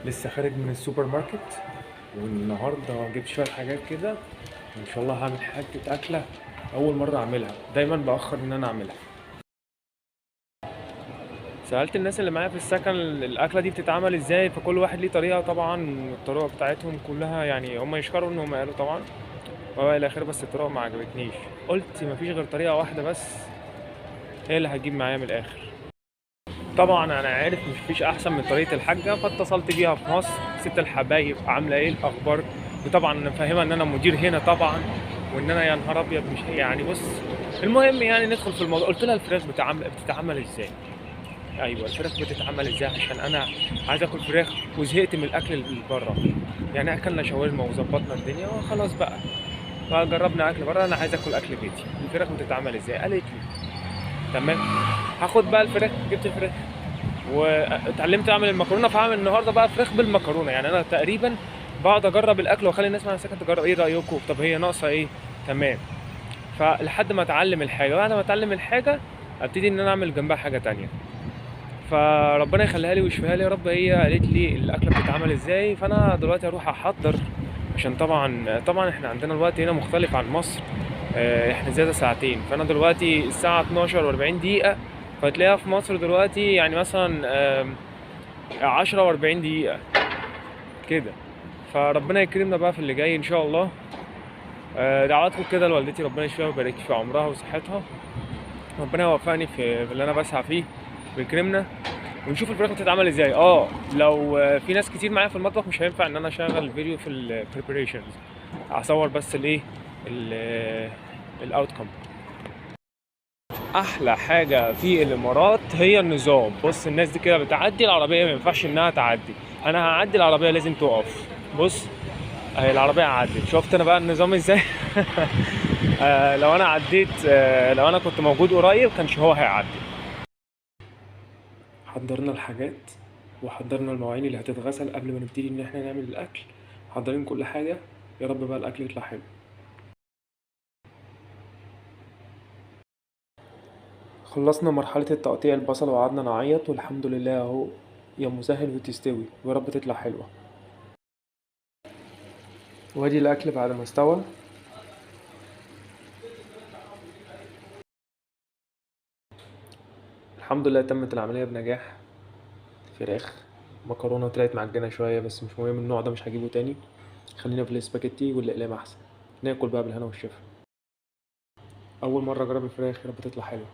لسه خارج من السوبر ماركت، والنهارده جبت شوية حاجات كده، وان شاء الله هعمل حاجة اكله اول مرة اعملها، دايما باخر ان انا اعملها. سالت الناس اللي معايا في السكن الاكلة دي بتتعمل ازاي، فكل واحد ليه طريقه طبعا، الطرق بتاعتهم كلها يعني هم يشكروا ان هم قالوا طبعا والى اخره، بس الطرق ما عجبتنيش. قلت مفيش غير طريقه واحدة بس هي اللي هتجيب معايا من الاخر. طبعا انا عارف مفيش احسن من طريقه الحاجة، فاتصلت بيها في مصر، ست الحبايب عامله ايه الاخبار، وطبعا انا فاهمها ان انا مدير هنا طبعا، وان انا يا نهار ابيض مش يعني بص. المهم يعني ندخل في الموضوع. قلت لها الفراخ بتتعمل ازاي؟ ايوه الفراخ بتتعمل ازاي، عشان انا عايز اكل فراخ وزهقت من الاكل اللي بره، يعني اكلنا شاورما وظبطنا الدنيا وخلاص بقى، فجربنا اكل بره، انا عايز اكل اكل بيتي. الفراخ بتتعمل ازاي؟ قالت لي تمام هاخد بقى الفراخ. جبت الفراخ واتعلمت اعمل المكرونه، فهعمل النهارده بقى فراخ بالمكرونه. يعني انا تقريبا بقعد اجرب الاكل واخلي الناس معايا سكن تجرب، ايه رايكم، طب هي ناقصه ايه، تمام. فلحد ما اتعلم الحاجة، بعد ما اتعلم الحاجة ابتدي ان انا اعمل جنبها حاجة تانية. فربنا يخليها لي ويشفيها لي يا رب. هي قالت لي الاكلة بتتعمل ازاي، فانا دلوقتي هروح احضر، عشان طبعا احنا عندنا الوقت هنا مختلف عن مصر، احنا زيادة ساعتين، فانا دلوقتي الساعة 12:40، فتلاقيها في مصر دلوقتي يعني مثلا 10:40 كده. فربنا يكرمنا بقى في اللي جاي ان شاء الله. دعواتكم كده لوالدتي، ربنا يشفيها ويبارك في عمرها وصحتها، ربنا يوفقني في اللي انا بسعى فيه ويكرمنا، ونشوف الفراخ بتتعمل ازاي. لو في ناس كتير معايا في المطبخ مش هينفع ان انا اشغل فيديو في ال preparations، اصور بس الايه ال outcome. احلى حاجة في الامارات هي النظام. بص الناس دي كده بتعدي العربية، ما ينفعش انها تعدي، انا هعدي العربية لازم تقف. بص اهي العربية عدت، شفت انا بقى النظام ازاي؟ لو انا عديت، لو انا كنت موجود قريب كانش هو هيعدي. حضرنا الحاجات وحضرنا المواعين اللي هتتغسل قبل ما نبتدي ان احنا نعمل الاكل، حضرين كل حاجة. يا رب بقى الاكل يطلع حلو. خلصنا مرحلة التقطيع البصل وقعدنا نعيط، والحمد لله اهو يا مسهل وتستوي، ويا رب تطلع حلوة. وادي الاكل بعد ما استوى. الحمد لله تمت العملية بنجاح. فراخ مكرونة طلعت معجنة شوية بس مش مهم، النوع ده مش هجيبه تاني، خلينا في الاسباجيتي والاقلام احسن. ناكل بقى بالهنا والشفا. اول مرة اجرب الفراخ، يا رب تطلع حلوة.